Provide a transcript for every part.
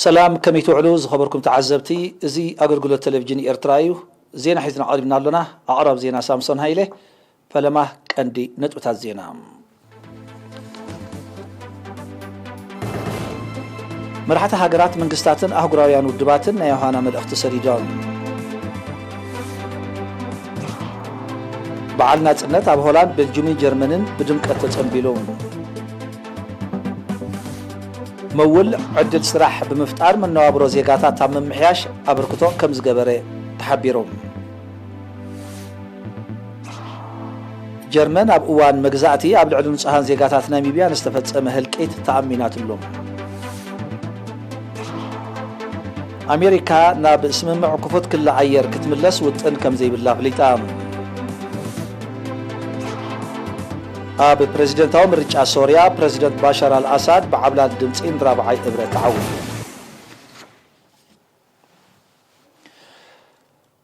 ሰላም፣ ከመይ ትውዕሉ ዝኸበርኩም ተዓዘብቲ? እዚ ኣገልግሎት ቴሌቪዥን ኤርትራ እዩ። ዜና ሒዝና ቀሪብና ኣሎና። ኣቕራብ ዜና ሳምሶን ሃይለ። ፈለማ ቀንዲ ነጥብታት ዜና። መራሕቲ ሃገራት፣ መንግስታትን ኣህጉራውያን ውድባትን ናይ ዮሃና መልእኽቲ ሰዲዶም። በዓል ናጽነት ኣብ ሆላንድ፣ ቤልጅምን ጀርመንን ብድምቀት ተጸንቢሉ። መውል ዕድል ስራሕ ብምፍጣር መነባብሮ ዜጋታት ኣብ ምምሕያሽ ኣበርክቶ ከም ዝገበረ ተሓቢሩ። ጀርመን ኣብ እዋን መግዛእቲ ኣብ ልዕሊ ንጹሃን ዜጋታት ናሚብያ ንዝተፈጸመ ህልቂት ተኣሚናትሉ። ኣሜሪካ ናብ ስምምዕ ክፉት ክሊ ኣየር ክትምለስ ውጥን ከም ዘይብላ ኣፍሊጣ። ኣብ ፕረዚደንታዊ ምርጫ ሶርያ፣ ፕረዚደንት ባሻር ኣልኣሳድ ብዓብላል ድምጺ ንራብዓይ እብረ ተዓዊቱ።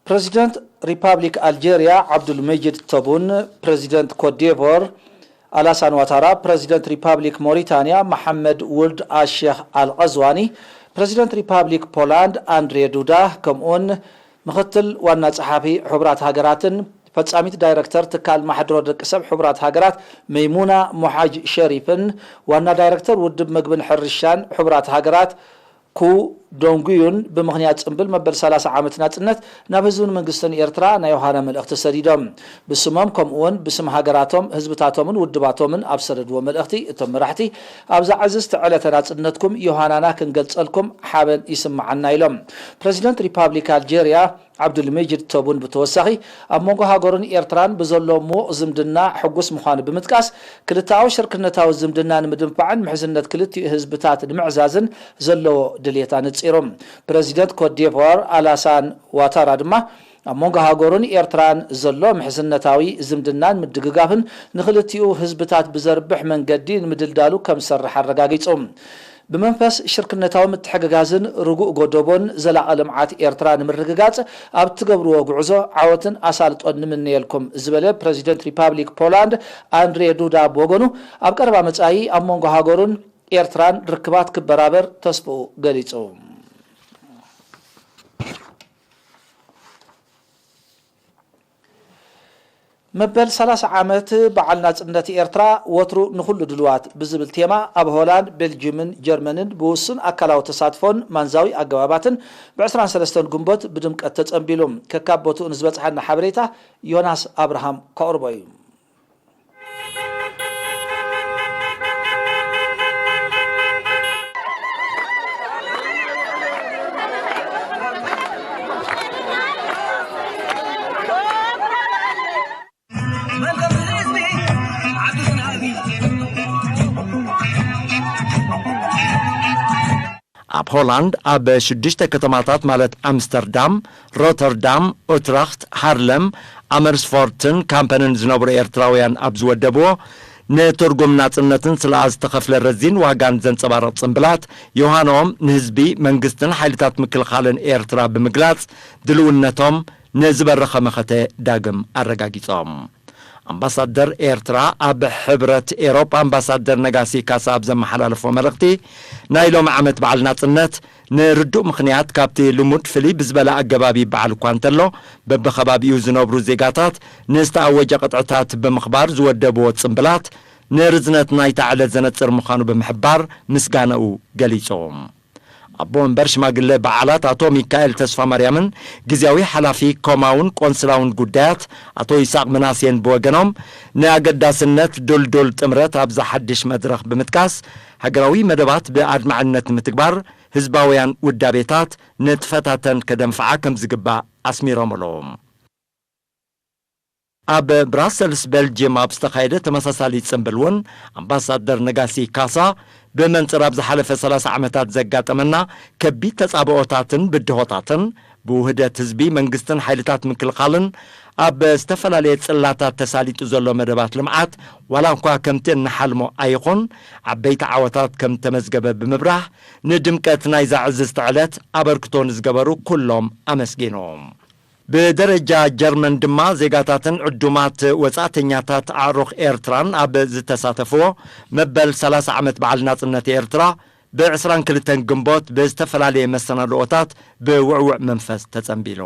ፕረዚደንት ሪፓብሊክ ኣልጀርያ ዓብዱል መጂድ ተቡን፣ ፕረዚደንት ኮትዲቮር ኣላሳን ዋታራ፣ ፕረዚደንት ሪፓብሊክ ሞሪታንያ መሓመድ ውልድ ኣሼኽ ኣልቐዝዋኒ፣ ፕረዚደንት ሪፓብሊክ ፖላንድ ኣንድሬ ዱዳ፣ ከምኡውን ምኽትል ዋና ጸሓፊ ሕቡራት ሃገራትን ፈጻሚት ዳይረክተር ትካል ማሕድሮ ደቂ ሰብ ሕቡራት ሃገራት መይሙና ሞሓጅ ሸሪፍን ዋና ዳይረክተር ውድብ መግብን ሕርሻን ሕቡራት ሃገራት ኩ ዶንጉዩን ብምኽንያት ጽምብል መበል ሰላሳ ዓመት ናጽነት ናብ ህዝብን መንግስትን ኤርትራ ናይ ዮሃና መልእኽቲ ሰዲዶም። ብስሞም ከምኡውን ብስም ሃገራቶም፣ ህዝብታቶምን ውድባቶምን ኣብ ሰደድዎ መልእኽቲ፣ እቶም መራሕቲ ኣብዛ ዕዝዝቲ ዕለተ ናጽነትኩም ዮሃናና ክንገልጸልኩም ሓበን ይስምዓና ኢሎም። ፕረዚደንት ሪፓብሊክ ኣልጀርያ ዓብዱል መጂድ ተቡን ብተወሳኺ ኣብ መንጎ ሃገሩን ኤርትራን ብዘሎ ምዉቕ ዝምድና ሕጉስ ምዃኑ ብምጥቃስ፣ ክልተኣዊ ሽርክነታዊ ዝምድና ንምድንፋዕን ምሕዝነት ክልቲኡ ህዝብታት ንምዕዛዝን ዘለዎ ድልየት ኣነጺሩ። ፕረዚደንት ኮትዲቯር ኣላሳን ዋታራ ድማ ኣብ መንጎ ሃገሩን ኤርትራን ዘሎ ምሕዝነታዊ ዝምድናን ምድግጋፍን ንክልቲኡ ህዝብታት ብዘርብሕ መንገዲ ንምድልዳሉ ከም ዝሰርሕ ኣረጋጊጹ። ብመንፈስ ሽርክነታዊ ምትሕግጋዝን ርጉእ ጎደቦን ዘላቒ ልምዓት ኤርትራ ንምርግጋጽ ኣብ እትገብርዎ ጉዕዞ ዓወትን ኣሳልጦን ንምነየልኩም ዝበለ ፕረዚደንት ሪፓብሊክ ፖላንድ ኣንድሬ ዱዳ ብወገኑ፣ ኣብ ቀረባ መጻኢ ኣብ መንጎ ሃገሩን ኤርትራን ርክባት ክበራበር ተስፍኡ ገሊጹ። መበል ሰላሳ ዓመት በዓል ናጽነት ኤርትራ፣ ወትሩ ንኹሉ ድልዋት ብዝብል ቴማ ኣብ ሆላንድ፣ ቤልጅምን ጀርመንን ብውሱን ኣካላዊ ተሳትፎን ማንዛዊ ኣገባባትን ብ ዕስራን ሰለስተን ግንቦት ብድምቀት ተጸንቢሉ። ከካብ ቦትኡ ንዝበጽሓና ሓበሬታ ዮናስ ኣብርሃም ከቕርቦ እዩ። ኣብ ሆላንድ ኣብ ሽዱሽተ ከተማታት ማለት ኣምስተርዳም፣ ሮተርዳም፣ ኡትረኽት፣ ሃርለም፣ ኣመርስፎርትን ካምፐንን ዝነብሩ ኤርትራውያን ኣብ ዝወደብዎ፣ ንትርጉም ናጽነትን ስለ ዝተኸፍለ ረዚን ዋጋን ዘንጸባርቕ ጽምብላት ዮሃኖም ንህዝቢ፣ መንግስትን ሓይልታት ምክልኻልን ኤርትራ ብምግላጽ፣ ድልውነቶም ንዝበረኸ መኸተ ዳግም ኣረጋጊጾም። ኣምባሳደር ኤርትራ ኣብ ሕብረት ኤሮጳ ኣምባሳደር ነጋሲ ካሳ ኣብ ዘመሓላለፎ መልእኽቲ፣ ናይ ሎሚ ዓመት በዓል ናጽነት ንርዱእ ምኽንያት ካብቲ ልሙድ ፍልይ ብዝበለ ኣገባብ ይበዓል እኳ እንተሎ፣ በብኸባቢኡ ዝነብሩ ዜጋታት ንዝተኣወጀ ቅጥዕታት ብምኽባር ዝወደብዎ ጽምብላት ንርዝነት ናይታ ዕለት ዘነጽር ምዃኑ ብምሕባር ምስጋናኡ ገሊጹ። ኣቦ መንበር ሽማግለ በዓላት ኣቶ ሚካኤል ተስፋማርያምን ግዝያዊ ሓላፊ ኮማውን ቆንስላውን ጉዳያት ኣቶ ይስሐቅ ምናሴን ብወገኖም፣ ንኣገዳስነት ድልዱል ጥምረት ኣብዚ ሓድሽ መድረኽ ብምጥቃስ፣ ሃገራዊ መደባት ብኣድማዕነት ንምትግባር ህዝባውያን ውዳቤታት ንጥፈታተን ከደንፍዓ ከም ዝግባእ ኣስሚሮምሉ። ኣብ ብራሰልስ ቤልጅየም ኣብ ዝተኻየደ ተመሳሳሊ ጽምብል እውን ኣምባሳደር ነጋሲ ካሳ፣ ብመንጽር ኣብ ዝሓለፈ ሰላሳ ዓመታት ዘጋጠመና ከቢድ ተጻብኦታትን ብድሆታትን፣ ብውህደት ህዝቢ፣ መንግስትን ሓይልታት ምክልኻልን ኣብ ዝተፈላለየ ጽላታት ተሳሊጡ ዘሎ መደባት ልምዓት፣ ዋላ እኳ ከምቲ እንሓልሞ ኣይኹን፣ ዓበይቲ ዓወታት ከም ተመዝገበ ብምብራህ፣ ንድምቀት ናይዛ ዕዝዝቲ ዕለት ኣበርክቶ ንዝገበሩ ኩሎም ኣመስጊኑ። ብደረጃ ጀርመን ድማ ዜጋታትን ዕዱማት ወጻእተኛታት ኣዕሩኽ ኤርትራን ኣብ ዝተሳተፍዎ መበል ሰላሳ ዓመት በዓል ናጽነት ኤርትራ ብ22 ግንቦት ብዝተፈላለየ መሰናድኦታት ብውዕውዕ መንፈስ ተጸንቢሉ።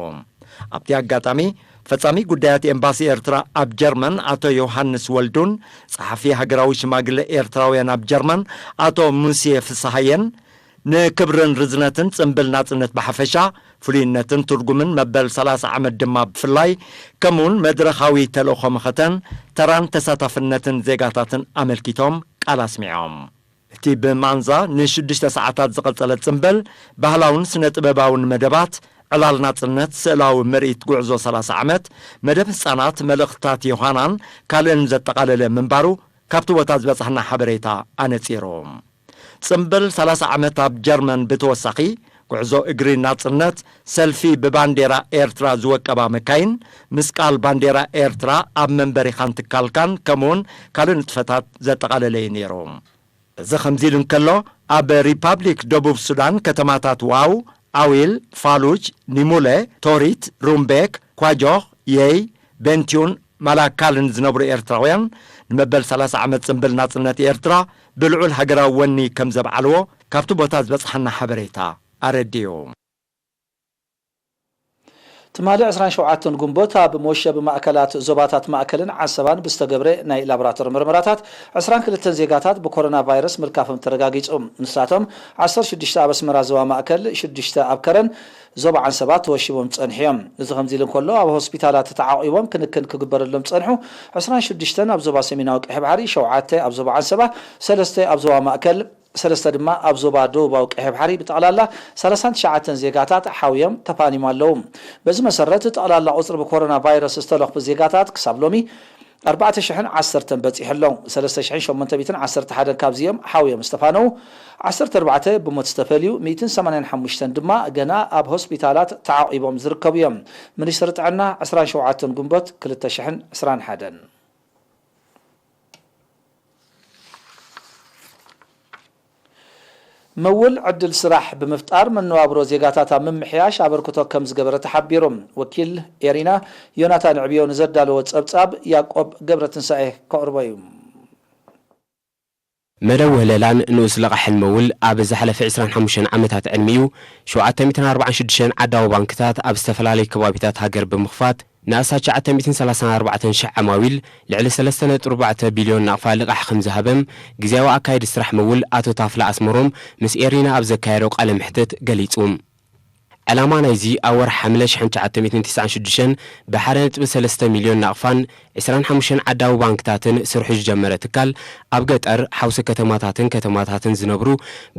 ኣብቲ ኣጋጣሚ፣ ፈጻሚ ጉዳያት ኤምባሲ ኤርትራ ኣብ ጀርመን ኣቶ ዮሃንስ ወልዱን፣ ጸሓፊ ሃገራዊ ሽማግለ ኤርትራውያን ኣብ ጀርመን ኣቶ ሙሴ ፍስሃየን፣ ንክብርን ርዝነትን ጽምብል ናጽነት ብሓፈሻ፣ ፍሉይነትን ትርጉምን መበል 30 ዓመት ድማ ብፍላይ፣ ከምኡውን መድረኻዊ ተልእኾ መኸተን፣ ተራን ተሳታፍነትን ዜጋታትን ኣመልኪቶም ቃል ኣስሚዖም። እቲ ብማንዛ ንሽዱሽተ ሰዓታት ዝቐጸለ ጽምብል፣ ባህላውን ስነ-ጥበባውን መደባት፣ ዕላል ናጽነት፣ ስእላዊ ምርኢት ጉዕዞ 30 ዓመት፣ መደብ ህጻናት፣ መልእኽትታት ዮሃናን ካልእን ዘጠቓለለ ምንባሩ ካብቲ ቦታ ዝበጻሕና ሓበሬታ ኣነጺሩ። ጽምብል 30 ዓመት ኣብ ጀርመን ብተወሳኺ፣ ጉዕዞ እግሪ ናጽነት፣ ሰልፊ ብባንዴራ ኤርትራ ዝወቀባ መካይን፣ ምስቃል ባንዴራ ኤርትራ ኣብ መንበሪኻን ትካልካን፣ ከምኡውን ካልእ ንጥፈታት ዘጠቓለለ እዩ ነይሩ። እዚ ከምዚ ኢሉ እንከሎ፣ ኣብ ሪፓብሊክ ደቡብ ሱዳን ከተማታት ዋው፣ ኣዊል፣ ፋሉጅ፣ ኒሙለ፣ ቶሪት፣ ሩምቤክ፣ ኳጆኽ፣ የይ፣ ቤንቲዩን ማላካልን ዝነብሩ ኤርትራውያን፣ ንመበል 30 ዓመት ጽምብል ናጽነት ኤርትራ ብልዑል ሃገራዊ ወኒ ከም ዘብዓልዎ ካብቲ ቦታ ዝበጽሓና ሓበሬታ ኣረዲኡ። ትማሊ 27 ግንቦት ኣብ መወሸቢ ማእከላት ዞባታት ማእከልን ዓሰባን ብዝተገብረ ናይ ላቦራቶሪ ምርመራታት 22 ዜጋታት ብኮሮና ቫይረስ ምልካፎም ተረጋጊጹ። ንሳቶም 16 ኣብ ኣስመራ ዞባ ማእከል፣ ሽዱሽተ ኣብ ከረን ዞባ ዓንሰባ ተወሺቦም ጸኒሑ እዮም። እዚ ከምዚ ኢሉ እንከሎ፣ ኣብ ሆስፒታላት ተዓቑቦም ክንክን ክግበረሎም ጸንሑ 26 ኣብ ዞባ ሰሜናዊ ቀይሕ ባሕሪ፣ ሸውዓተ ኣብ ዞባ ዓንሰባ፣ ሰለስተ ኣብ ዞባ ማእከል፣ ሰለስተ ድማ ኣብ ዞባ ደቡባዊ ቀይሕ ባሕሪ ብጠቕላላ 39 ዜጋታት ሓውዮም ተፋኒዮም ኣለዉ። በዚ መሰረት፣ ጠቕላላ ቁጽሪ ብኮሮና ቫይረስ ዝተለኽፉ ዜጋታት ክሳብ ሎሚ 4,010 በጺሑ ኣሎ። 3,811 ካብዚኦም ሓውዮም ዝተፋነዉ፣ 14 ብሞት ዝተፈልዩ፣ 185 ድማ ገና ኣብ ሆስፒታላት ተዓቒቦም ዝርከቡ እዮም። ሚኒስትሪ ጥዕና 27 ግንቦት 2021። መውል ዕድል ስራሕ ብምፍጣር መነባብሮ ዜጋታት ኣብ ምምሕያሽ ኣበርክቶ ከም ዝገበረ ተሓቢሩ። ወኪል ኤሪና ዮናታን ዕብዮ ንዘዳለዎ ጸብጻብ ያዕቆብ ገብረትንሳኤ ከቕርቦ እዩ። መደብ ወህለላን ንኡስ ልቓሕን መውል ኣብ ዝሓለፈ 25 ዓመታት ዕድሚኡ 746 ዓዳዊ ባንክታት ኣብ ዝተፈላለዩ ከባቢታት ሃገር ብምኽፋት ንኣስታት 934,000 ዓማዊል ልዕሊ 3.4 ቢልዮን ናቕፋ ልቓሕ ከም ዝሃበም ግዜያዊ ኣካየዲ ስራሕ መውል ኣቶ ታፍላ ኣስመሮም ምስ ኤሪና ኣብ ዘካየዶ ቃለ መሕትት ገሊጹ። ዕላማ ናይዚ ኣብ ወርሒ ሓምለ 1996 ብ1.3 ሚልዮን ናቕፋን 25 ዓዳዊ ባንክታትን ስርሑ ዝጀመረ ትካል፣ ኣብ ገጠር፣ ሓውሲ ከተማታትን ከተማታትን ዝነብሩ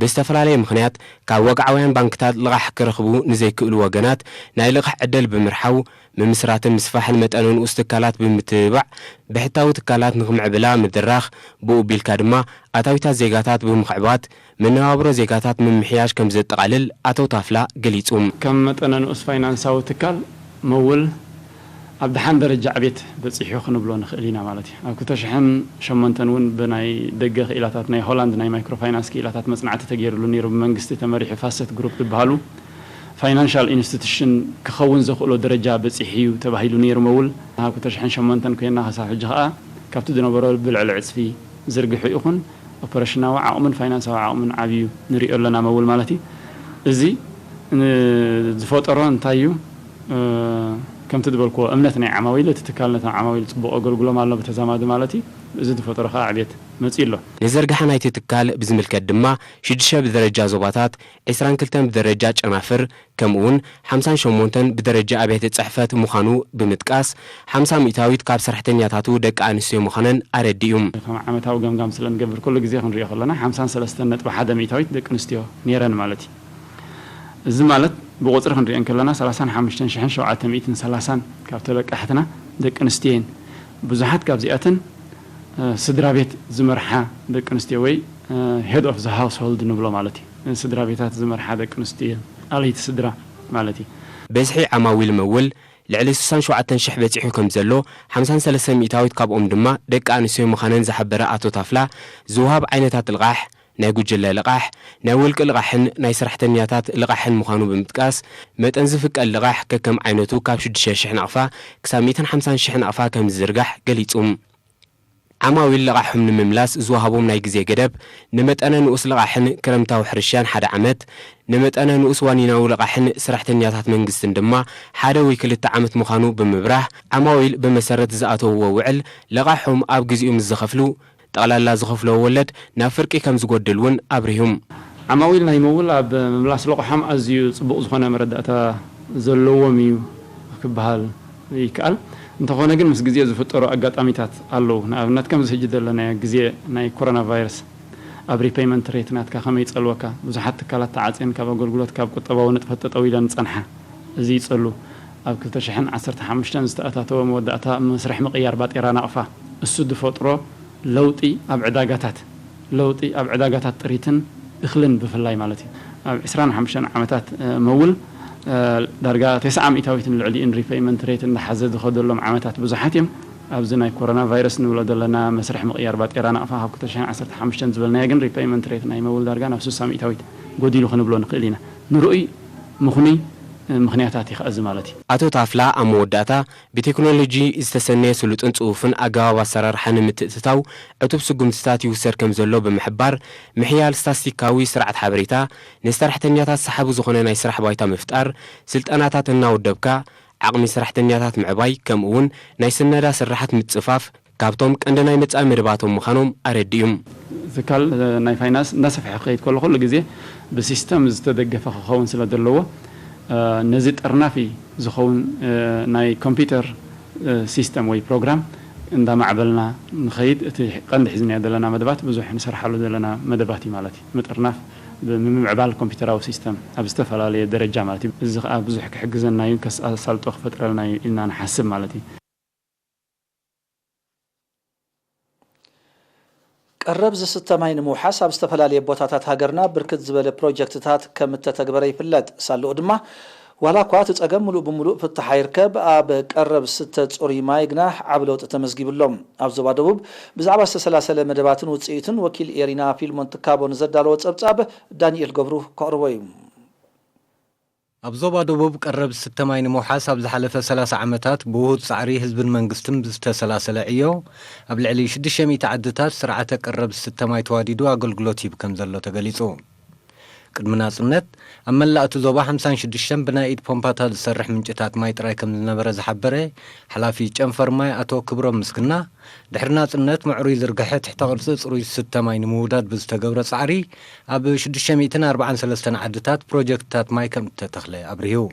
ብዝተፈላለየ ምኽንያት ካብ ወግዓውያን ባንክታት ልቓሕ ክረኽቡ ንዘይክእሉ ወገናት ናይ ልቓሕ ዕድል ብምርሓው፣ ምምስራትን ምስፋሕን መጠነ ንኡስ ትካላት ብምትብባዕ፣ ብሕታዊ ትካላት ንኽምዕብላ ምድራኽ፣ ብኡ ቢልካ ድማ ኣታዊታት ዜጋታት ብምኽዕባት፣ መነባብሮ ዜጋታት ምምሕያሽ ከም ዘጠቓልል ኣቶ ታፍላ ገሊጹ። ከም መጠነ ንኡስ ፋይናንሳዊ ትካል መውል ኣብ ደሓን ደረጃ ዕቤት በጺሑ ክንብሎ ንኽእል ኢና ማለት እዩ። ኣብ 2008 እውን ብናይ ደገ ክኢላታት ናይ ሆላንድ ናይ ማይክሮ ፋይናንስ ክኢላታት መጽናዕቲ ተገይሩሉ ነይሩ። ብመንግስቲ ተመሪሑ ፋሰት ግሩፕ ዝበሃሉ ፋይናንሻል ኢንስቲቱሽን ክኸውን ዘኽእሎ ደረጃ በጺሑ እዩ ተባሂሉ ነይሩ መውል። ኣብ 2008 ኮይና ክሳብ ሕጂ ከኣ ካብቲ ዝነበሮ ብልዕሊ ዕጽፊ ዝርግሑ ይኹን ኦፐሬሽናዊ ዓቕሙን ፋይናንሳዊ ዓቕሙን ዓብዩ ንሪኦ ኣለና መውል ማለት እዩ። እዚ ን-፣ ዝፈጠሮ እንታይ እዩ? እ፣ ከምቲ ዝበልክዎ እምነት ናይ ዓማዊል፣ እቲ ትካል ነቶም ዓማዊል ጽቡቕ ኣገልግሎም ኣሎ ብተዛማዲ ማለት እዩ። እዚ ዝፈጠሮ ከዓ ዕቤት መፅኡ ኣሎ። ንዝርግሓ ናይቲ ትካል ብዝምልከት ድማ ሽዱሽተ ብደረጃ ዞባታት፣ 22 ብደረጃ ጨናፍር፣ ከምኡውን 58 ብደረጃ ኣብያተ ጽሕፈት ምዃኑ ብምጥቃስ፣ 50 ሚእታዊት ካብ ሰራሕተኛታቱ ደቂ ኣንስትዮ ምዃነን ኣረዲኡ። ከም ዓመታዊ ገምጋም ስለ ንገብር ኩሉ ግዜ ክንሪኦ ከለና 53.1 ሚእታዊት ደቂ ኣንስትዮ ነይረን ማለት እዩ። እዚ ማለት ብቁፅሪ ክንሪኦ እንከለና 35,730 ካብ ተለቃሕትና ደቂ ኣንስትዮ እየን። ብዙሓት ካብዚኣተን፣ እ፣ ስድራ ቤት ዝመርሓ ደቂ ኣንስትዮ ወይ፣ እ፣ ሄድ ኦፍ ዘ ሃውስሆልድ ንብሎ ማለት እዩ። ስድራ ቤታት ዝመርሓ ደቂ ኣንስትዮ እየን። ኣለይቲ ስድራ ማለት እዩ። ብዝሒ ዓማዊል መውል ልዕሊ 67,000 በጺሑ ከም ዘሎ፣ 53 ሚእታዊት ካብኦም ድማ ደቂ ኣንስትዮ ምዃነን ዝሓበረ ኣቶ ታፍላ፣ ዝወሃብ ዓይነታት ልቓሕ፣ ናይ ጉጅለ ልቓሕ፣ ናይ ውልቂ ልቓሕን ናይ ሰራሕተኛታት ልቓሕን ምዃኑ ብምጥቃስ፣ መጠን ዝፍቀድ ልቓሕ ከከም ዓይነቱ ካብ 6,000 ናቕፋ ክሳብ 150,000 ናቕፋ ከም ዝዝርጋሕ ገሊጹ። ዓማዊል ልቓሖም ንምምላስ ዝወሃቦም ናይ ግዜ ገደብ፣ ንመጠነ ንኡስ ልቓሕን ክረምታዊ ሕርሻን ሓደ ዓመት፣ ንመጠነ ንኡስ ዋኒናዊ ልቓሕን ሰራሕተኛታት መንግስትን ድማ ሓደ ወይ ክልተ ዓመት ምዃኑ ብምብራህ፣ ዓማዊል ብመሰረት ዝኣተውዎ ውዕል ልቓሖም ኣብ ግዜኡ ምስ ዝኸፍሉ፣ ጠቕላላ ዝኸፍልዎ ወለድ ናብ ፍርቂ ከም ዝጎድል እውን ኣብሪሁም። ዓማዊል ናይ መውል ኣብ ምምላስ ልቓሖም ኣዝዩ ጽቡቕ ዝኾነ መረዳእታ ዘለዎም እዩ ክበሃል ይከኣል። እንተኾነ ግን ምስ ግዜ ዝፍጠሩ ኣጋጣሚታት ኣለዉ። ንኣብነት ከምዚ ሕጂ ዘለናዮ ግዜ ናይ ኮሮና ቫይረስ ኣብ ሪፔይመንት ሬት ናትካ ከመይ ይጸልወካ? ብዙሓት ትካላት ተዓጽየን ካብ ኣገልግሎት ካብ ቁጠባዊ ንጥፈት ጠጠው ኢለን ጸንሓ። እዚ ይጸሉ። ኣብ ክልተ ሽሕን ዓሰርተ ሓሙሽተን ዝተኣታተወ መወዳእታ መስርሕ ምቕያር ባጤራ ናቕፋ እሱ ዝፈጥሮ ለውጢ ኣብ ዕዳጋታት ለውጢ ኣብ ዕዳጋታት ጥሪትን እኽልን ብፍላይ ማለት እዩ። ኣብ ዕስራን ሓሙሽተን ዓመታት መውል ዳርጋ ተስዓ ሚእታዊት ንልዕሊኡን ሪፔይመንት ሬት እንዳሓዘ ዝኸደሎም ዓመታት ብዙሓት እዮም። ኣብዚ ናይ ኮሮና ቫይረስ ንብሎ ዘለና መስርሕ ምቕያር ባጤራ ናቕፋ ካብ ክልተ ሽሕን ዓሰርተ ሓሙሽተን ዝበልናዮ ግን ሪፔይመንት ሬት ናይ መውል ዳርጋ ናብ ስሳ ሚእታዊት ጎዲሉ ክንብሎ ንኽእል ኢና። ንርኡይ ምኽኑይ ምኽንያታት እዩ ከኣ እዚ ማለት እዩ። ኣቶ ታፍላ ኣብ መወዳእታ ብቴክኖሎጂ ዝተሰነየ ስሉጥን ጽፉፍን ኣገባብ ኣሰራርሓ ንምትእትታው ዕቱብ ስጉምትታት ይውሰድ ከም ዘሎ ብምሕባር፣ ምሕያል ስታስቲካዊ ስርዓት ሓበሬታ፣ ንሰራሕተኛታት ሰሓቢ ዝኾነ ናይ ስራሕ ባይታ ምፍጣር፣ ስልጠናታት እናወደብካ ዓቕሚ ሰራሕተኛታት ምዕባይ፣ ከምኡ እውን ናይ ስነዳ ስርሓት ምጽፋፍ ካብቶም ቀንዲ ናይ መጻኢ መደባቶም ምዃኖም ኣረዲኡም። ትካል ናይ ፋይናንስ እናሰፍሐ ክኸይድ ከሎ ኩሉ ግዜ ብሲስተም ዝተደገፈ ክኸውን ስለ ዘለዎ ነዚ ጠርናፊ ዝኸውን ናይ ኮምፒውተር ሲስተም ወይ ፕሮግራም እንዳማዕበልና ንኸይድ እቲ ቀንዲ ሒዝናዮ ዘለና መደባት ብዙሕ ንሰርሓሉ ዘለና መደባት እዩ ማለት እዩ። ምጥርናፍ ብምምዕባል ኮምፒውተራዊ ሲስተም ኣብ ዝተፈላለየ ደረጃ ማለት እዩ። እዚ ከዓ ብዙሕ ክሕግዘና እዩ፣ ከሳልጦ ክፈጥረልና እዩ ኢልና ንሓስብ ማለት እዩ። ቀረብ ዝስተ ማይ ንምውሓስ ኣብ ዝተፈላለየ ቦታታት ሃገርና ብርክት ዝበለ ፕሮጀክትታት ከም እተተግበረ ይፍለጥ። ሳልኡ ድማ ዋላ እኳ እቲ ጸገም ምሉእ ብምሉእ ፍታሕ ኣይርከብ፣ ኣብ ቀረብ ዝስተ ጽሩይ ማይ ግና ዓቢ ለውጢ ተመዝጊቡ ኣሎ። ኣብ ዞባ ደቡብ ብዛዕባ ዝተሰላሰለ መደባትን ውጽኢቱን ወኪል ኤሪና ፊልሞን ትካቦ ንዘዳለዎ ጸብጻብ ዳንኤል ገብሩ ከቕርቦ እዩ። ኣብ ዞባ ደቡብ ቀረብ ዝስተ ማይ ንምውሓስ ኣብ ዝሓለፈ ሰላሳ ዓመታት ብውሁድ ጻዕሪ ህዝብን መንግስትን ብዝተሰላሰለ ዕዮ ኣብ ልዕሊ ሽዱሽተ ሚእቲ ዓድታት ስርዓተ ቀረብ ዝስተ ማይ ተዋዲዱ ኣገልግሎት ይህብ ከም ዘሎ ተገሊጹ። ቅድሚ ናጽነት ኣብ መላእ እቲ ዞባ ሓምሳን ሽዱሽተን ብናይ ኢድ ፖምፓታት ዝሰርሕ ምንጭታት ማይ ጥራይ ከም ዝነበረ ዝሓበረ ሓላፊ ጨንፈር ማይ ኣቶ ክብሮም ምስግና፣ ድሕሪ ናጽነት ምዕሩይ ዝርግሐ ትሕተ ቅርጺ ጽሩይ ዝስተ ማይ ንምውዳድ ብዝተገብረ ጻዕሪ ኣብ ሽዱሽተ ሚእትን ኣርባዓን ሰለስተን ዓድታት ፕሮጀክትታት ማይ ከም እተተኽለ ኣብሪሁ።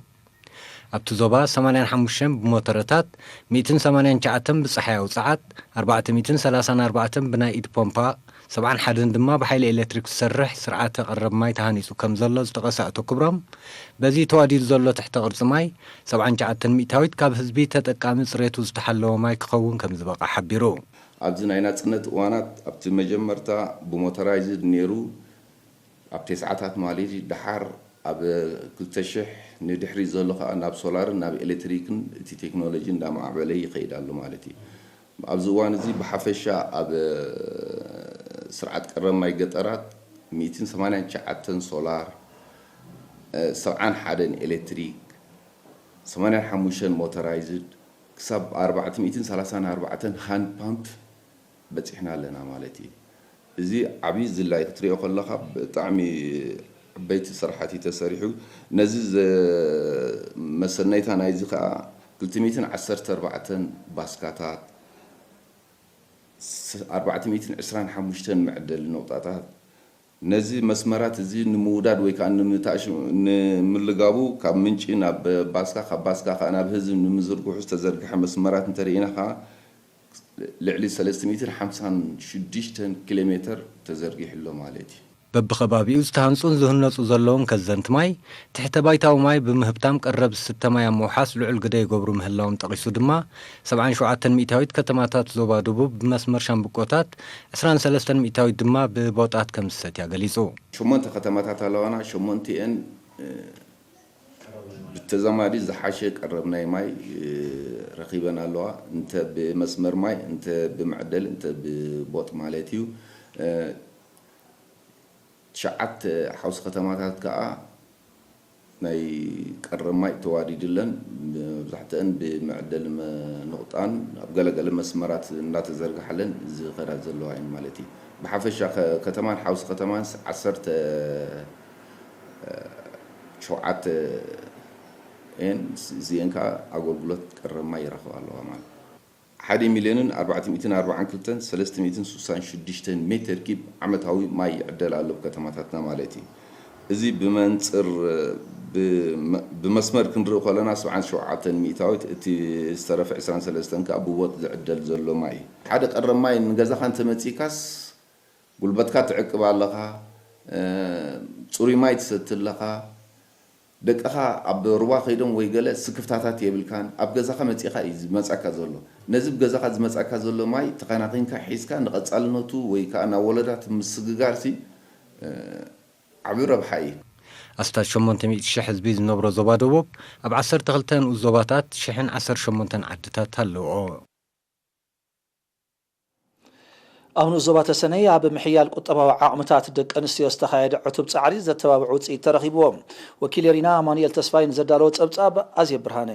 ኣብቲ ዞባ ሰማንያን ሓሙሽተን ብሞተረታት፣ ሚእትን ሰማንያን ትሽዓተን ብጸሓያዊ ጸዓት፣ ኣርባዕተ ሚእትን ሰላሳን ኣርባዕተን ብናይ ኢድ ፖምፓ፣ ሰብዓን ሓደን ድማ ብሓይሊ ኤሌክትሪክ ዝሰርሕ ስርዓተ ቀረብ ማይ ተሃኒጹ ከም ዘሎ ዝጠቐሰ ኣቶ ክብሮም፣ በዚ ተዋዲዱ ዘሎ ትሕተ ቅርጺ ማይ፣ ሰብዓን ትሽዓተን ሚእታዊት ካብ ህዝቢ ተጠቃሚ ጽሬቱ ዝተሓለወ ማይ ክኸውን ከም ዝበቕዐ ሓቢሩ። ኣብዚ ናይ ናጽነት እዋናት ኣብቲ መጀመርታ ብሞተራይዝድ ነይሩ፣ ኣብ ተስዓታት ማለት እዩ። ደሓር ኣብ ክልተ ሽሕ ንድሕሪት ዘሎ ከኣ ናብ ሶላርን ናብ ኤሌክትሪክን እቲ ቴክኖሎጂ እንዳማዕበለ ይኸይድ ኣሎ ማለት እዩ። ኣብዚ እዋን እዚ ብሓፈሻ ኣብ ስርዓት ቀረብ ማይ ገጠራት ሚእትን ሰማንያን ትሽዓተን ሶላር፣ ሰብዓን ሓደን ኤሌክትሪክ፣ ሰማንያን ሓሙሽተን ሞተራይዝድ ክሳብ ኣርባዕተ ሚእትን ሰላሳን ኣርባዕተን ሃንድ ፓምፕ በጺሕና ኣለና ማለት እዩ። እዚ ዓብዪ ዝላይ ክትሪኦ ከለኻ ብጣዕሚ ዓበይቲ ስራሓት እዩ ተሰሪሑ። ነዚ ዘ- መሰነይታ ናይዚ ከዓ ክልተ ሚእትን ዓሰርተ ኣርባዕተን ባስካታት፣ ስ- ኣርባዕተ ሚእትን ዕስራን ሓሙሽተን መዕደሊ ነቑጣታት፣ ነዚ መስመራት እዚ ንምውዳድ ወይ ከዓ ንምታእሽ- ንምልጋቡ ካብ ምንጪ ናብ ባስካ፣ ካብ ባስካ ከዓ ናብ ህዝቢ ንምዝርግሑ ዝተዘርግሐ መስመራት እንተርኢና ከዓ ልዕሊ ሰለስተ ሚእትን ሓምሳን ሽዱሽተን ኪሎ ሜተር ተዘርጊሑ ኣሎ ማለት እዩ። በብኸባቢኡ ዝተሃንጹን ዝህነጹ ዘለውን ከዘንቲ ማይ፣ ትሕተ ባይታዊ ማይ ብምህብታም ቀረብ ዝስተ ማይ ኣብ ምውሓስ ልዑል ግደ ይገብሩ ምህላዎም ጠቒሱ ድማ፣ ሰብዓን ሸውዓተን ሚእታዊት ከተማታት ዞባ ደቡብ ብመስመር ሻምብቆታት፣ ዕስራን ሰለስተን ሚእታዊት ድማ ብቦጣት ከም ዝሰትያ ገሊጹ። ሸሞንተ ከተማታት ኣለዋና፣ ሸሞንቲኤን ብተዛማዲ ዝሓሸ ቀረብ ናይ ማይ ረኺበን ኣለዋ። እንተ ብመስመር ማይ፣ እንተ ብመዕደሊ፣ እንተ ብቦጥ ማለት እዩ። ትሽዓተ ሓውሲ ከተማታት ከኣ ናይ ቀረብ ማይ ተዋዲድለን፣ መብዛሕትአን ብመዐደሊ መ-፣ ንቑጣን ኣብ ገለገለ መስመራት እናተዘርግሓለን ዝኸዳ ዘለዋ እየን ማለት እዩ። ብሓፈሻ ከ-፣ ከተማን ሓውሲ ከተማን ዓሰርተ ሸውዓተ እየን። እዚአን ከዓ ኣገልግሎት ቀረብ ማይ ይረኽባ ኣለዋ ማለት እዩ። ሓደ ሚልዮንን ኣርባዕተ ሚእትን ኣርባዓን ክልተን ሰለስተ ሚእትን ስሳን ሽዱሽተን ሜተር ኪብ ዓመታዊ ማይ ይዕደል ኣሎ ብከተማታትና ማለት እዩ። እዚ ብመንፅር ብመ-፣ ብመስመር ክንርኢ ከለና ሰብዓን ሸውዓተን ሚእታዊት፣ እቲ ዝተረፈ ዕስራን ሰለስተን ከዓ ብቦጥ ዝዕደል ዘሎ ማይ እዩ። ሓደ ቀረብ ማይ ንገዛኻ እንተመፂእካስ ጉልበትካ ትዕቅብ ኣለኻ፣ እ፣ ፅሩይ ማይ ትሰቲ ኣለኻ። ደቅኻ ኣብ ሩባ ከይዶም ወይ ገለ ስክፍታታት የብልካን። ኣብ ገዛኻ መፂእኻ እዩ ዝመፃካ ዘሎ። ነዚ ብገዛኻ ዝመፃካ ዘሎ ማይ ተኸናኺንካ ሒዝካ ንቐፃልነቱ ወይ ከዓ ናብ ወለዳት ምስግጋር ሲ፣ እ፣ ዓብዪ ረብሓ እዩ። ኣስታት ሸሞንተ ሚእቲ ሽሕ ህዝቢ ዝነብሮ ዞባ ደቡብ ኣብ ዓሰርተ ክልተ ንኡስ ዞባታት ሽሕን ዓሰርተ ሸሞንተን ዓድታት ኣለዎ። ኣብ ንኡስ ዞባ ተሰነይ ኣብ ምሕያል ቁጠባዊ ዓቕምታት ደቂ ኣንስትዮ ዝተኻየደ ዕቱብ ጻዕሪ ዘተባብዕ ውጽኢት ተረኺብዎ። ወኪል ኤሪና ኣማኑኤል ተስፋይ ንዘዳለዎ ጸብጻብ ኣዜብ ብርሃነ።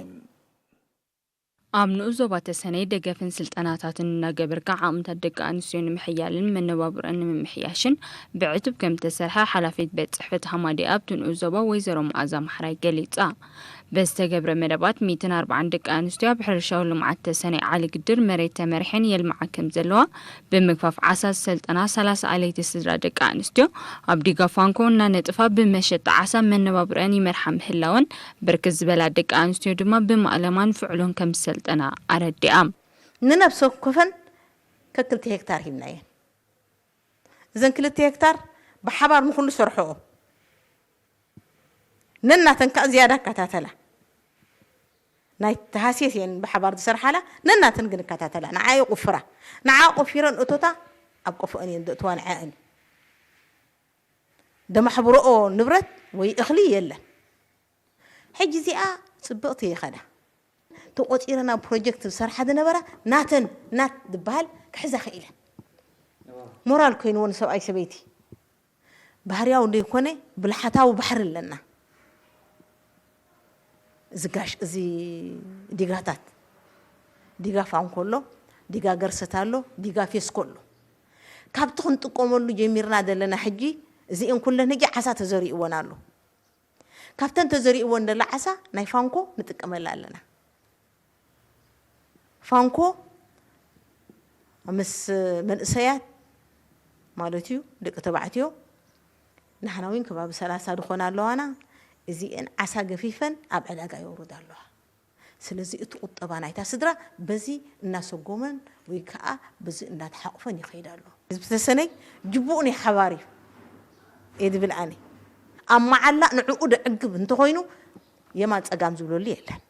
ኣብ ንኡስ ዞባ ተሰነይ ደገፍን ስልጠናታትን እናገበርካ ዓቕምታት ደቂ ኣንስትዮ ንምሕያልን መነባብሮኣን ንምምሕያሽን ብዕቱብ ከም ዝተሰርሐ ሓላፊት ቤት ጽሕፈት ሃማዲ ኣብቲ ንኡስ ዞባ ወይዘሮ መኣዛ ማሕራይ ገሊጻ። በዝተገብረ መደባት ሚእትን ኣርባዓን ደቂ ኣንስትዮ ኣብ ሕርሻዊ ልምዓት ተሰነይ ዓሊ ግድር መሬት ተመሪሐን የልምዓ ከም ዘለዋ ብምግፋፍ ዓሳ ዝሰልጠና ሰላሳ ኣለይቲ ስድራ ደቂ ኣንስትዮ ኣብ ዲጋ ፋንኮ እናነጥፋ ብመሸጣ ዓሳ መነባብሮአን ይመርሓ ምህላወን ብርክት ዝበላ ደቂ ኣንስትዮ ድማ ብማእለማን ፍዕሎን ከም ዝሰልጠና ኣረዲኣ። ንነብሰ ወከፈን ከክልተ ሄክታር ሂብናየን። እዘን ክልተ ሄክታር ብሓባር ንኹሉ ሰርሐኦ። ነናተን ከዓ ዝያዳ እከታተላ። ናይ ተሃስየስ እየን ብሓባር ዝሰርሓላ፣ ነናተን ግን እከታተላ። ንዓ ይቑፍራ። ንዓ ቆፊረን እቶታ ኣብ ቆፎአን እየን ዘእትዋ ንዐአን። ደማሕብረኦ ንብረት ወይ እኽሊ የለን። ሕጂ እዚኣ ጽብቕቲ ይኸዳ። ተቖጺረን ኣብ ፕሮጀክት ዝሰርሓ ዝነበራ ናተን ናት ዝበሃል ክሕዛ ክኢለን። ሞራል ኮይንዎ ንሰብኣይ ሰበይቲ። ባህርያዊ ዘይኮነ ብልሓታዊ ባሕሪ ኣለና። እዚ ጋሽ፣ እዚ ዲጋታት፣ ዲጋ ፋንኮ ኣሎ፣ ዲጋ ገርሰት ኣሎ፣ ዲጋ ፌስኮ ኣሎ። ካብቲ ክንጥቀመሉ ጀሚርና ዘለና ሕጂ፣ እዚኤን ኩለን ሕጂ ዓሳ ተዘሪእወን ኣሎ። ካብተን ተዘሪእወን ዘላ ዓሳ ናይ ፋንኮ ንጥቀመላ ኣለና። ፋንኮ ምስ መንእሰያት ማለት እዩ፣ ደቂ ተባዕትዮ፣ ንሕና እውን ከባቢ ሰላሳ ዝኾና ኣለዋና። እዚኤን ዓሳ ገፊፈን ኣብ ዕዳጋ የውርዳ ኣለዋ። ስለዚ እቲ ቁጠባ ናይታ ስድራ በዚ እናሰጎመን ወይ ከዓ በዚ እናተሓቑፈን ይኸይድ ኣሎ። ህዝቢ ተሰነይ ጅቡኡ ናይ ሓባር እዩ እየ ዝብል ኣነ። ኣብ መዓላ ንዕኡ ደዕግብ እንተኾይኑ የማን ጸጋም ዝብለሉ የለን።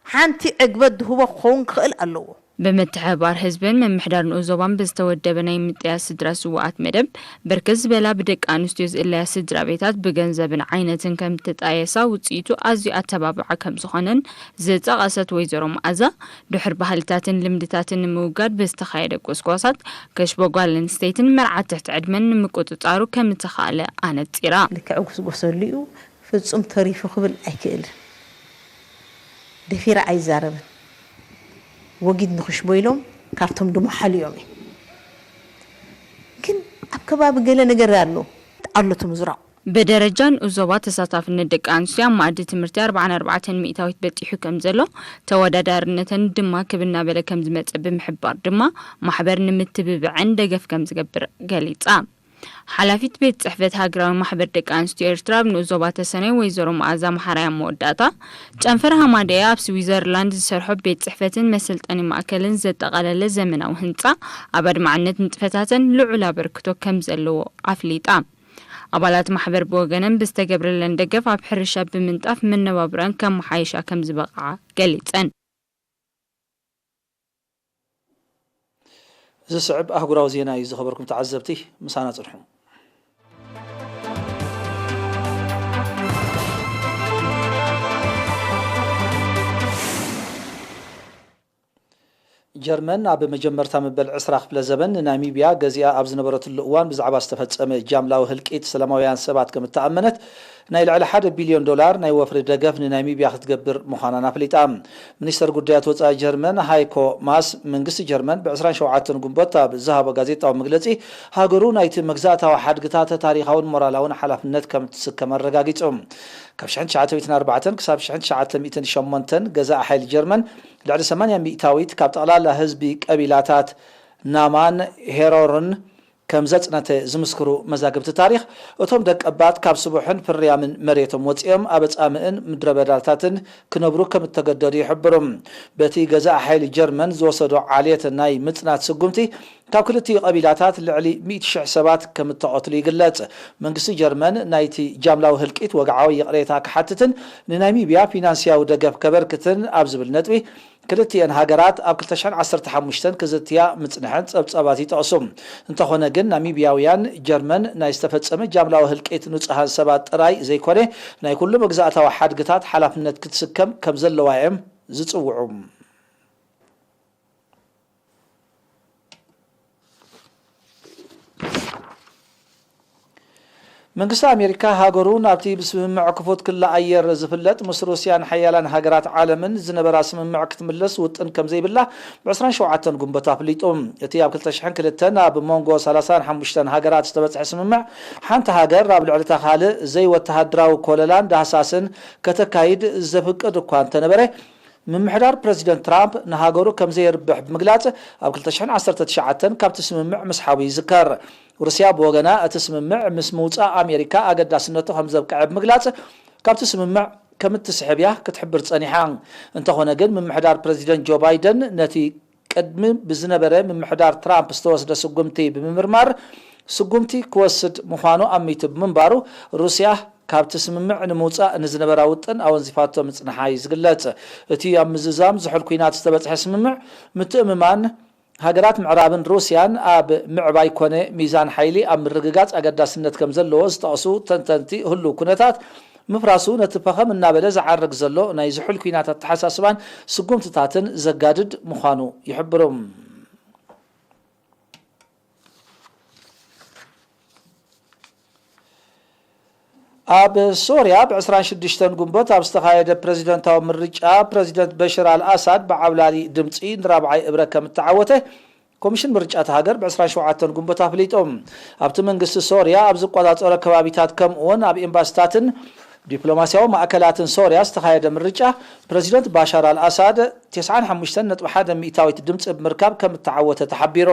ሓንቲ ዕግበት ዝህቦ ክኸውን ክኽእል ኣለዎ። ብምትሕብባር ህዝብን ምምሕዳር ንኡስ ዞባን ብዝተወደበ ናይ ምጥያስ ስድራ ስዉኣት መደብ፣ ብርክት ዝበላ ብደቂ ኣንስትዮ ዝእለያ ስድራ ቤታት ብገንዘብን ዓይነትን ከም እተጣየሳ ውፅኢቱ ኣዝዩ ኣተባባዒ ከም ዝኾነን ዝጠቐሰት ወይዘሮ መኣዛ፣ ድሑር ባህልታትን ልምድታትን ንምውጋድ ብዝተኻየደ ጎስጓሳት፣ ከሽቦ ጓል ኣንስተይትን መርዓት ትሕቲ ዕድመን ንምቁፅፃሩ ከም እተኻእለ ኣነፂራ። ልክዕ ጎስጎሰሉ እዩ። ፍጹም ተሪፉ ክብል ኣይክእልን። ደፊረ ኣይዛረብን። ወጊድ ንኽሽቦ ኢሎም ካብቶም ድመሓሉ እዮም። ግን ኣብ ከባቢ ገለ ነገር ኣሎ፣ ኣሎ እቲ ምዝራቕ። ብደረጃ ንኡስ ዞባ ተሳታፍነት ደቂ ኣንስትዮ ኣብ መኣዲ ትምህርቲ ኣርባዓን ኣርባዕተን ሚእታዊት በጺሑ ከም ዘሎ፣ ተወዳዳርነተን ድማ ክብ እናበለ ከም ዝመጸ ብምሕባር ድማ፣ ማሕበር ንምትብብዐን ደገፍ ከም ዝገብር ገሊጻ። ሓላፊት ቤት ጽሕፈት ሃገራዊ ማሕበር ደቂ ኣንስትዮ ኤርትራ ኣብ ንኡስ ዞባ ተሰነይ ወይዘሮ መኣዛ መሓራይ ኣብ መወዳእታ፣ ጨንፈር ሃማደኤ ኣብ ስዊዘርላንድ ዝሰርሖ ቤት ጽሕፈትን መሰልጠኒ ማእከልን ዘጠቓለለ ዘመናዊ ህንጻ፣ ኣብ ኣድማዕነት ንጥፈታተን ልዑል ኣበርክቶ ከም ዘለዎ ኣፍሊጣ። ኣባላት ማሕበር ብወገነን ብዝተገብረለን ደገፍ ኣብ ሕርሻ ብምንጣፍ መነባብሮኣን ከመሓይሻ ከም ዝበቕዓ ገሊጸን። ዝስዕብ ኣህጉራዊ ዜና እዩ ዝኸበርኩም ተዓዘብቲ፣ ምሳና ጽንሑ። ጀርመን ኣብ መጀመርታ መበል ዕስራ ክፍለ ዘበን ንናሚብያ ገዚኣ ኣብ ዝነበረትሉ እዋን ብዛዕባ ዝተፈጸመ ጃምላዊ ህልቂት ሰላማውያን ሰባት ከም እተኣመነት ናይ ልዕሊ ሓደ ቢልዮን ዶላር ናይ ወፍሪ ደገፍ ንናሚብያ ክትገብር ምዃናን ኣፍሊጣ። ሚኒስተር ጉዳያት ወጻኢ ጀርመን ሃይኮ ማስ፣ መንግስቲ ጀርመን ብ ዕስራን ሸውዓተን ጉንበት ኣብ ዝሃቦ ጋዜጣዊ መግለጺ፣ ሃገሩ ናይቲ መግዛእታዊ ሓድግታት ታሪኻውን ሞራላውን ሓላፍነት ከም እትስከም ኣረጋጊጹ። ካብ ሽሕን ትሽዓተ ሚእትን ኣርባዕተን ክሳብ ሽሕን ትሽዓተ ሚእትን ሸሞንተን ገዛኢ ሓይሊ ጀርመን ልዕሊ ሰማንያ ሚእታዊት ካብ ጠቕላላ ህዝቢ ቀቢላታት ናማን ሄሮርን ከም ዘጽነተ ዝምስክሩ መዛግብቲ ታሪኽ፣ እቶም ደቀባት ካብ ስቡሕን ፍርያምን መሬቶም ወጺኦም ኣብ ኣጻምእን ምድረ በዳታትን ክነብሩ ከም እተገደዱ ይሕብሩ። በቲ ገዛኢ ሓይሊ ጀርመን ዝወሰዶ ዓሌት ናይ ምጽናት ስጉምቲ፣ ካብ ክልቲኡ ቀቢላታት ልዕሊ ሚእቲ ሽሕ ሰባት ከም እተቐትሉ ይግለጽ። መንግስቲ ጀርመን ናይቲ ጃምላዊ ህልቂት ወግዓዊ ይቕሬታ ክሓትትን ንናሚብያ ፊናንስያዊ ደገፍ ከበርክትን ኣብ ዝብል ነጥቢ፣ ክልቲኤን ሃገራት ኣብ ክልተ ሽሕን ዓሰርተ ሓሙሽተን ክዝትያ ምጽንሐን ጸብጻባት ይጠቕሱ። እንተኾነ ግን፣ ናሚብያውያን ጀርመን ናይ ዝተፈጸመ ጃምላዊ ህልቂት ንጹሃን ሰባት ጥራይ ዘይኮነ፣ ናይ ኩሉ መግዛእታዊ ሓድግታት ሓላፍነት ክትስከም ከም ዘለዋ እዮም ዝጽውዑ። መንግስቲ ኣሜሪካ፣ ሃገሩ ናብቲ ብስምምዕ ክፉት ክሊ ኣየር ዝፍለጥ ምስ ሩስያን ሓያላን ሃገራት ዓለምን ዝነበራ ስምምዕ ክትምለስ ውጥን ከም ዘይብላ ብ ዕስራን ሸውዓተን ጉንበት ኣፍሊጡ። እቲ ኣብ ክልተ ሽሕን ክልተን ኣብ መንጎ ሰላሳን ሓሙሽተን ሃገራት ዝተበጽሐ ስምምዕ፣ ሓንቲ ሃገር ኣብ ልዕሊ እታ ካልእ ዘይወተሃደራዊ ኮለላን ዳህሳስን ከተካይድ ዘፍቅድ እኳ እንተነበረ፣ ምምሕዳር ፕረዚደንት ትራምፕ ንሃገሩ ከም ዘየርብሕ ብምግላጽ፣ ኣብ ክልተ ሽሕን ዓሰርተ ትሽዓተን ካብቲ ስምምዕ ምስሓቡ ይዝከር። ሩስያ ብወገና፣ እቲ ስምምዕ ምስ ምውጻእ ኣሜሪካ ኣገዳስነቱ ከም ዘብቅዐ ብምግላጽ፣ ካብቲ ስምምዕ ከም እትስሕብ እያ ክትሕብር ጸኒሓ። እንተኾነ ግን፣ ምምሕዳር ፕረዚደንት ጆ ባይደን ነቲ ቅድሚ ብዝነበረ ምምሕዳር ትራምፕ ዝተወስደ ስጉምቲ ብምምርማር፣ ስጉምቲ ክወስድ ምዃኑ ኣሚቱ ብምንባሩ፣ ሩስያ ካብቲ ስምምዕ ንምውጻእ ንዝነበራ ውጥን ኣወንዚፋቶ ምጽንሓ እዩ ዝግለጽ። እቲ ኣብ ምዝዛም ዝሑል ኲናት ዝተበጽሐ ስምምዕ፣ ምትእምማን ሃገራት ምዕራብን ሩስያን ኣብ ምዕባይ ኮነ ሚዛን ሓይሊ ኣብ ምርግጋጽ ኣገዳስነት ከም ዘለዎ ዝጠቕሱ ተንተንቲ፣ ህሉው ኩነታት ምፍራሱ ነቲ ፈኸም እናበለ ዝዓርግ ዘሎ ናይ ዝሑል ኲናት ኣተሓሳስባን ስጉምትታትን ዘጋድድ ምዃኑ ይሕብሩ። ኣብ ሶርያ ብ ዕስራን ሽዱሽተን ጉንበት ኣብ ዝተኻየደ ፕረዚደንታዊ ምርጫ፣ ፕረዚደንት በሽር ኣልኣሳድ ብዓብላሊ ድምጺ ንራብዓይ እብረ ከም እተዓወተ ኮሚሽን ምርጫ እታ ሃገር ብ ዕስራን ሸውዓተን ጉንበት ኣፍሊጡ። ኣብቲ መንግስቲ ሶርያ ኣብ ዝቆጻጸሮ ከባቢታት፣ ከምኡውን ኣብ ኤምባሲታትን ዲፕሎማስያዊ ማእከላትን ሶርያ ዝተኻየደ ምርጫ፣ ፕረዚደንት ባሻር ኣልኣሳድ ተስዓን ሓሙሽተን ነጥቢ ሓደ ሚእታዊት ድምጺ ብምርካብ ከም እተዓወተ ተሓቢሩ።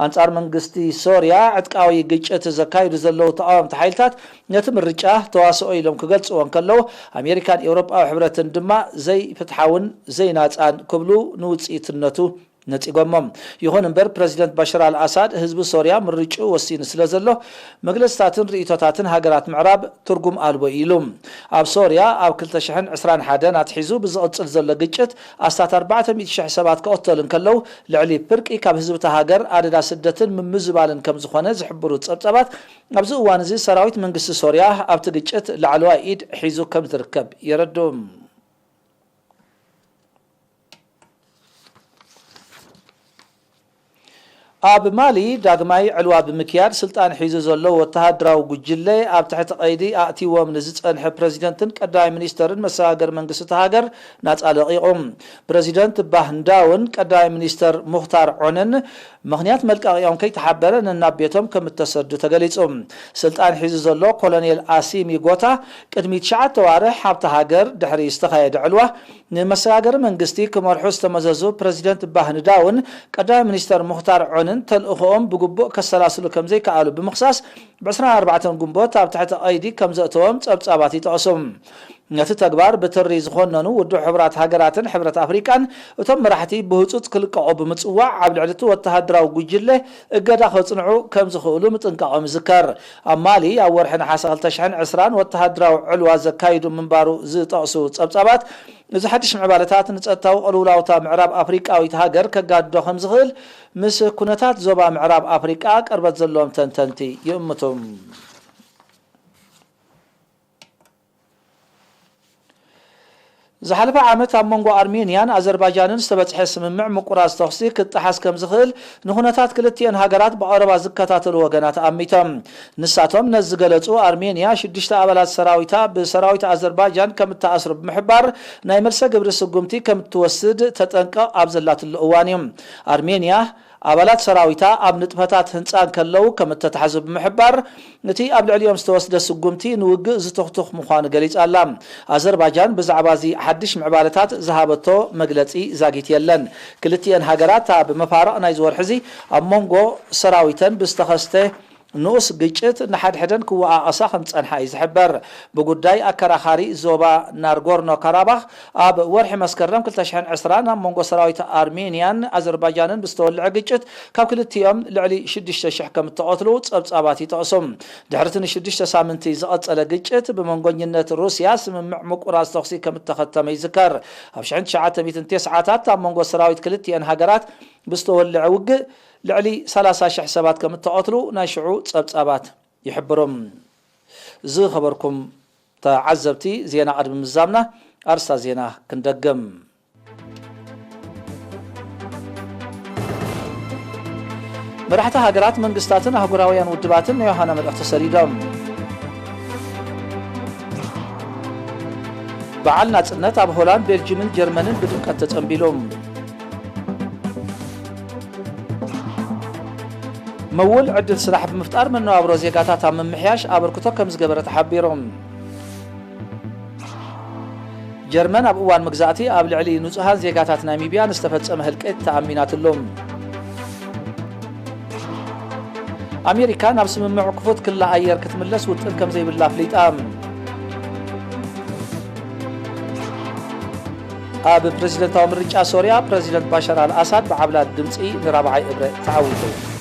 ኣንጻር መንግስቲ ሶርያ ዕጥቃዊ ግጭት ዘካይዱ ዘለዉ ተቓወምቲ ሓይልታት፣ ነቲ ምርጫ ተዋስኦ ኢሎም ክገልጽዎ እንከለዉ፣ ኣሜሪካን ኤውሮጳዊ ሕብረትን ድማ ዘይፍትሓውን ዘይናጻን ክብሉ ንውጽኢትነቱ ነጺጎሞ። ይኹን እምበር፣ ፕረዚደንት ባሽር ኣልኣሳድ፣ ህዝቢ ሶርያ ምርጭኡ ወሲኑ ስለ ዘሎ፣ መግለጽታትን ርእይቶታትን ሃገራት ምዕራብ ትርጉም ኣልቦ እዩ ኢሉ። ኣብ ሶርያ፣ ኣብ ክልተ ሽሕን ዕስራን ሓደን ኣትሒዙ ብዝቕጽል ዘሎ ግጭት፣ ኣስታት ኣርባዕተ ሚእቲ ሽሕ ሰባት ክቕተሉ እንከለዉ፣ ልዕሊ ፍርቂ ካብ ህዝቢ እታ ሃገር ኣደዳ ስደትን ምምዝባልን ከም ዝኾነ ዝሕብሩ ጸብጻባት፣ ኣብዚ እዋን እዚ ሰራዊት መንግስቲ ሶርያ ኣብቲ ግጭት ላዕለዋይ ኢድ ሒዙ ከም ዝርከብ የረድኡ። ኣብ ማሊ ዳግማይ ዕልዋ ብምክያድ ስልጣን ሒዙ ዘሎ ወተሃደራዊ ጉጅለ፣ ኣብ ትሕቲ ቀይዲ ኣእቲዎም ንዝጸንሐ ፕረዚደንትን ቀዳማይ ሚኒስተርን መሰጋገሪ መንግስቲ እታ ሃገር ናጻ ለቒቑ። ፕረዚደንት ባህ ንዳውን ቀዳማይ ሚኒስተር ሙኽታር ዖንን ምኽንያት መልቀቒኦም ከይተሓበረ ነናብ ቤቶም ከም እተሰዱ ተገሊጹ። ስልጣን ሒዙ ዘሎ ኮሎኔል ኣሲሚ ጎታ፣ ቅድሚ ትሽዓተ ኣዋርሕ ኣብታ ሃገር ድሕሪ ዝተኻየደ ዕልዋ፣ ንመሰጋገሪ መንግስቲ ክመርሑ ዝተመዘዙ ፕረዚደንት ባህ ንዳውን ቀዳማይ ሚኒስተር ሙኽታር ዖንን፣ ተልእኾኦም ብግቡእ ከሰላስሉ ከም ዘይከኣሉ ብምኽሳስ፣ ብ ዕስራን ኣርባዕተን ጉንቦት ኣብ ትሕቲ ቀይዲ ከም ዘእተዎም ጸብጻባት ይጠቕሱ። ነቲ ተግባር ብትሪ ዝኾነኑ ውድብ ሕቡራት ሃገራትን ሕብረት ኣፍሪቃን፣ እቶም መራሕቲ ብህጹጽ ክልቀቑ ብምጽዋዕ፣ ኣብ ልዕሊ እቲ ወተሃደራዊ ጉጅለ እገዳ ከጽንዑ ከም ዝኽእሉ ምጥንቃቖም ይዝከር። ኣብ ማሊ፣ ኣብ ወርሒ ነሓሰ ክልተ ሽሕን ዕስራን ወተሃደራዊ ዕልዋ ዘካይዱ ምንባሩ ዝጠቕሱ ጸብጻባት፣ እዚ ሓድሽ ምዕባለታት ንጸጥታዊ ቅልውላውታ ምዕራብ ኣፍሪቃዊት ሃገር ከጋድዶ ከም ዝኽእል፣ ምስ ኩነታት ዞባ ምዕራብ ኣፍሪቃ ቅርበት ዘለዎም ተንተንቲ ይእምቱ። ዝሓለፈ ዓመት ኣብ መንጎ ኣርሜንያን ኣዘርባጃንን ዝተበጽሐ ስምምዕ ምቁራጽ ተኹሲ ክጠሓስ ከም ዝኽእል ንኹነታት ክልቲኤን ሃገራት ብቐረባ ዝከታተሉ ወገናት ኣሚቶም። ንሳቶም ነዚ ዝገለጹ፣ ኣርሜንያ ሽዱሽተ ኣባላት ሰራዊታ ብሰራዊት ኣዘርባጃን ከም እተኣስሩ ብምሕባር፣ ናይ መልሰ ግብሪ ስጉምቲ ከም እትወስድ ተጠንቀቕ ኣብ ዘላትሉ እዋን እዩ። ኣርሜንያ ኣባላት ሰራዊታ ኣብ ንጥፈታት ህንጻ እንከለዉ ከም እተታሕዙ ብምሕባር፣ እቲ ኣብ ልዕሊኦም ዝተወስደ ስጉምቲ ንውግእ ዝቱኽቱኽ ምዃኑ ገሊጻ ኣላ። ኣዘርባጃን ብዛዕባ እዚ ሓድሽ ምዕባለታት ዝሃበቶ መግለጺ ዛጊት የለን። ክልቲኤን ሃገራት ኣብ መፋርቕ ናይዚ ወርሒ እዚ ኣብ መንጎ ሰራዊተን ብዝተኸስተ ንኡስ ግጭት ንሓድሕደን ክወቓቐሳ ከም ዝጸንሓ እዩ ዝሕበር። ብጉዳይ ኣከራኻሪ ዞባ ናርጎርኖ ካራባኽ ኣብ ወርሒ መስከረም ክልተ ሽሕን ዕስራን ኣብ መንጎ ሰራዊት ኣርሜንያን ኣዘርባጃንን ብዝተወልዐ ግጭት ካብ ክልቲኦም ልዕሊ ሽዱሽተ ሽሕ ከም እተቐትሉ ጸብጻባት ይጠቕሱ። ድሕሪ እቲ ንሽዱሽተ ሳምንቲ ዝቐጸለ ግጭት ብመንጎኝነት ሩስያ ስምምዕ ምቁራጽ ተኹሲ ከም እተኸተመ ይዝከር። ኣብ ሽሕን ትሽዓተ ሚእትን ተስዓታት ኣብ መንጎ ሰራዊት ክልቲኤን ሃገራት ብዝተወልዐ ውግእ ልዕሊ ሰላሳ ሽሕ ሰባት ከም እተቐትሉ ናይ ሽዑ ጸብጻባት ይሕብሩ። ዝኸበርኩም ተዓዘብቲ ዜና፣ ቅድሚ ምዛምና ኣርስታት ዜና ክንደግም። መራሕቲ ሃገራት፣ መንግስታትን ኣህጉራውያን ውድባትን ናይ ዮሃና መልእኽቲ ሰዲዶም። በዓል ናጽነት ኣብ ሆላንድ፣ ቤልጅምን ጀርመንን ብድምቀት ተጸንቢሉ። ምውል ዕድል ስራሕ ብምፍጣር መነባብሮ ዜጋታት ኣብ ምምሕያሽ ኣበርክቶ ከም ዝገበረ ተሓቢሩ። ጀርመን ኣብ እዋን መግዛእቲ ኣብ ልዕሊ ንጹሃን ዜጋታት ናሚብያ ንዝተፈጸመ ህልቂት ተኣሚናትሉ። ኣሜሪካ ናብ ስምምዕ ክፉት ክላ ኣየር ክትምለስ ውጥን ከም ዘይብላ ኣፍሊጣ። ኣብ ፕረዚደንታዊ ምርጫ ሶርያ፣ ፕረዚደንት ባሻር ኣልኣሳድ ብዓብላል ድምጺ ንራብዓይ እብረ ተዓዊቱ።